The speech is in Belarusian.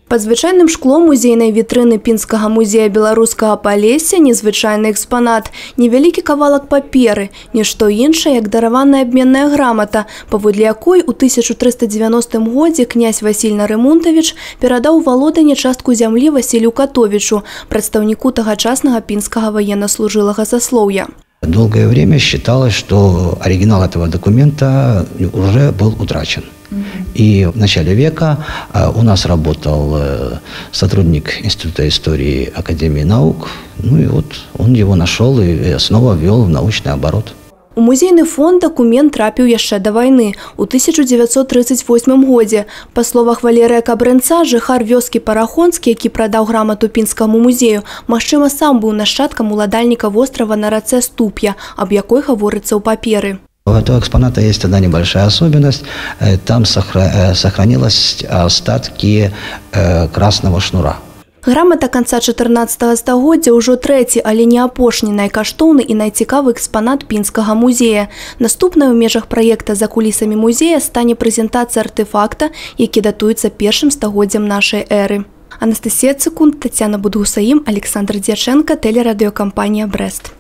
Пад звычайным шклом музейнай вітрыны Пінскага музея беларускага Палесся незвычайны экспанат. Невялікі кавалак паперы, нішто іншае, як дараваная абменная грамата, паводле якой у 1390 годзе князь Васіль Нарымунтавіч перадаў у валоданне частку зямлі Васілю Катовічу, прадстаўніку тагачаснага пінскага ваеннаслужылага саслоўя. Долгое время считалось, что оригинал этого документа уже был утрачен. И в начале века у нас работал сотрудник Института истории Академии наук. Ну и вот он его нашел и снова ввел в научный оборот. У музейны фонд дакумент трапіў яшчэ да вайны ў 1938 годзе. Па словах Валерыя Кабрэнца, жыхар вёскі Парахонскі, які прадаў грамату Пінскаму музею, магчыма, сам быў нашчадкам уладальніка вострава на рацэ Ступ'я, аб якой гаворыцца ў паперы. У этого экспоната есть одна небольшая особенность. Там сохранились остатки красного шнура. Грамата канца 14 стагоддзя ўжо трэці, але не апошні найкаштоўны і найцікавы экспанат Пінскага музея. Наступнай у межах праекта «За кулісамі музея» стане прэзентацыя артэфакта, які датуецца першым стагоддзям нашай эры. Анастасія Цыкун, Тацяна Будгусаім, Александр Дзячэнка, тэлерадыёкампанія «Брэст».